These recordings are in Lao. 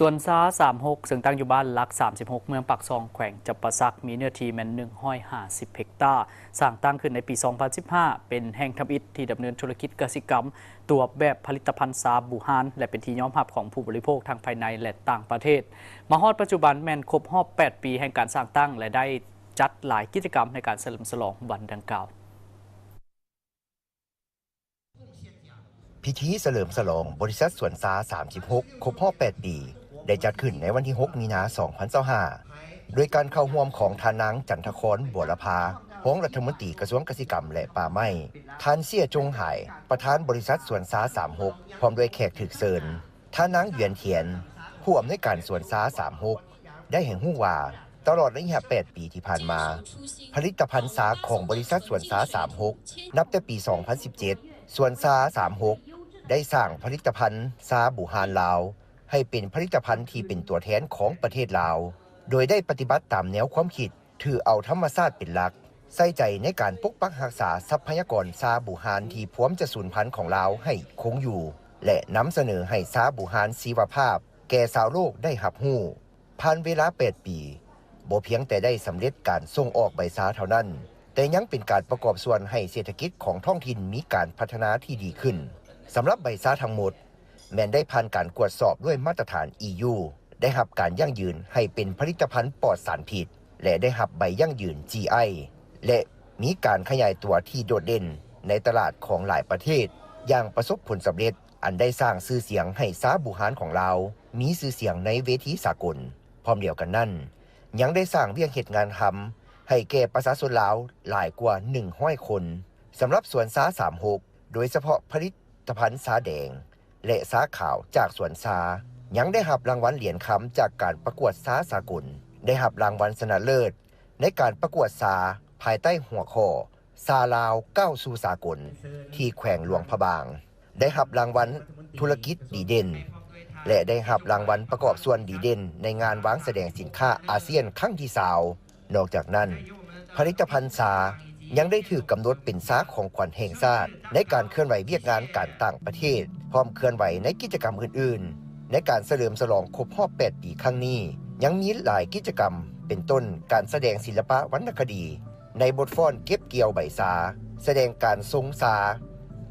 ສວນຊາສາມຫົກ ເຊິ່ງຕັ້ງຢູ່ບ້ານຫຼັກສາມສິບຫົກ ເມືອງປາກຊ່ອງ ແຂວງຈຳປາສັກ ມີເນື້ອທີ່ແມ່ນໜຶ່ງຮ້ອຍຫ້າສິບເຮັກຕາ, ສ້າງຕັ້ງຂຶ້ນໃນປີສອງພັນສິບຫ້າ ເປັນແຫ່ງທຳອິດທີ່ດຳເນີນທຸລະກິດກະສິກຳຕົວະແບບຜະລິດຕະພັນຊາບູຮານ ແລະ ເປັນທີ່ຍອມຮັບຂອງຜູ້ບໍລິໂພກທັງພາຍໃນ ແລະ ຕ່າງປະເທດ. ມາຮອດປັດຈຸບັນແມ່ນຄົບຮອບແປດປີແຫ່ງການສ້າງຕັ້ງ ແລະ ໄດ້ຈັດຫຼາຍກິດຈະກຳໃນການສະເຫຼີມສະຫຼອງວັນດັ່ງກ່າວ. ພິທີສະເຫຼີມສະຫຼອງບໍລິສັດສວນຊາສາມສິບຫົກ ຄົບຮອບແປດປີ ໄດ້ຈັດຂຶ້ນໃນວັນທີຫົກ ມີນາ ສອງພັນຊາວຫ້າ ໂດຍການເຂົ້າຮ່ວມຂອງທ່ານນາງ ຈັນທະຄອນ ບົວລະພາ ຮອງລັດຖະມົນຕີກະຊວງກະສິກຳ ແລະ ປ່າໄມ້, ທ່ານ ເຊຍ ຈົງຫາຍ ປະທານບໍລິສັດສວນຊາສາມຫົກ ພ້ອມດ້ວຍແຂກຖືກເຊີນ. ທ່ານນາງ ຫຍວນ ທຽນ ຜູ້ອຳນວຍການສວນຊາສາມຫົກ ໄດ້ໃຫ້ຮູ້ວ່າ ຕະຫຼອດໄລຍະແປດປີທີ່ຜ່ານມາ, ຜະລິດຕະພັນຊາຂອງບໍລິສັດສວນຊາສາມຫົກ ນັບແຕ່ປີສອງພັນສິບເຈັດ ສວນຊາສາມຫົກ ໄດ້ສ້າງຜະລິດຕະພັນຊາບູຮານລາວ ໃຫ້ເປັນຜະລິດຕະພັນທີ່ເປັນຕົວແທນຂອງປະເທດລາວ, ໂດຍໄດ້ປະຕິບັດຕາມແນວຄວາມຄິດ ຖືເອົາທຳມະຊາດເປັນຫຼັກ, ໃສ່ໃຈໃນການປົກປັກຮັກສາຊັບພະຍາກອນຊາບູຮານທີ່ພວມຈະສູນພັນຂອງລາວໃຫ້ຄົງຢູ່ ແລະ ນຳສະເໜີໃຫ້ຊາບູຮານຊີວະພາບແກ່ຊາວໂລກໄດ້ຮັບຮູ້. ຜ່ານເວລາແປດປີ, ບໍ່ພຽງແຕ່ໄດ້ສຳເລັດການສົ່ງອອກໃບຊາເທົ່ານັ້ນ, ແຕ່ຍັງເປັນການປະກອບສ່ວນໃຫ້ເສດຖະກິດຂອງທ້ອງຖິ່ນມີການພັດທະນາທີ່ດີຂຶ້ນ. ສຳລັບໃບຊາທັງໝົດ ແມ່ນໄດ້ຜ່ານການກວດສອບດ້ວຍມາດຕະຖານ ອີ ຢູ ໄດ້ຮັບການຢັ້ງຢືນໃຫ້ເປັນຜະລິດຕະພັນປອດສານພິດ ແລະ ໄດ້ຮັບໃບຢັ້ງຢືນ ຈີ ໄອ ແລະ ມີການຂະຫຍາຍຕົວທີ່ໂດດເດັ່ນໃນຕະຫຼາດຂອງຫຼາຍປະເທດຢ່າງປະສົບຜົນສຳເລັດ, ອັນໄດ້ສ້າງຊື່ສຽງໃຫ້ຊາບູຮານຂອງລາວມີຊື່ສຽງໃນເວທີສາກົນ. ພ້ອມດຽວກັນນັ້ນ, ຍັງໄດ້ສ້າງວຽກເຮັດງານທຳໃຫ້ແກ່ປະຊາຊົນລາວຫຼາຍກວ່າໜຶ່ງຮ້ອຍຄົນ. ສຳລັບສວນຊາສາມຫົກ ໂດຍສະເພາະຜະລິດຕະພັນຊາແດງ ແລະ ຊາຂາວຈາກສວນຊາ ຍັງໄດ້ຮັບລາງວັນຫຼຽນຄຳຈາກການປະກວດຊາສາກົນ, ໄດ້ຮັບລາງວັນຊະນະເລີດໃນການປະກວດຊາພາຍໃຕ້ຫົວຂໍ້ ຊາລາວກ້າວສູ່ສາກົນ ທີ່ແຂວງຫຼວງພະບາງ, ໄດ້ຮັບລາງວັນທຸລະກິດດີເດັ່ນ ແລະ ໄດ້ຮັບລາງວັນປະກອບສ່ວນດີເດັ່ນໃນງານວາງສະແດງສິນຄ້າອາຊຽນຄັ້ງທີຊາວ. ນອກຈາກນັ້ນ, ຜະລິດຕະພັນຊາຍັງໄດ້ຖືກກຳນົດເປັນຊາຂອງຂວັນແຫ່ງຊາດໃນການເຄື່ອນໄຫວວຽກງານການຕ່າງປະເທດ, ພ້ອມເຄື່ອນໄຫວໃນກິດຈະກຳອື່ນໆ ໃນການສະເຫຼີມສະຫຼອງຄົບຮອບແປດປີຄັ້ງນີ້ ຍັງມີຫຼາຍກິດຈະກຳ ເປັນຕົ້ນ ການສະແດງສິລະປະວັນນະຄະດີ ໃນບົດຟ້ອນເກັບກ່ຽວໃບຊາ, ສະແດງການຊົງຊາ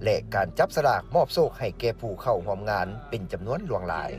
ແລະ ການຈັບສະຫຼາກມອບໂຊກໃຫ້ແກ່ຜູ້ເຂົ້າຮ່ວມງານເປັນຈຳນວນຫຼວງຫຼາຍ.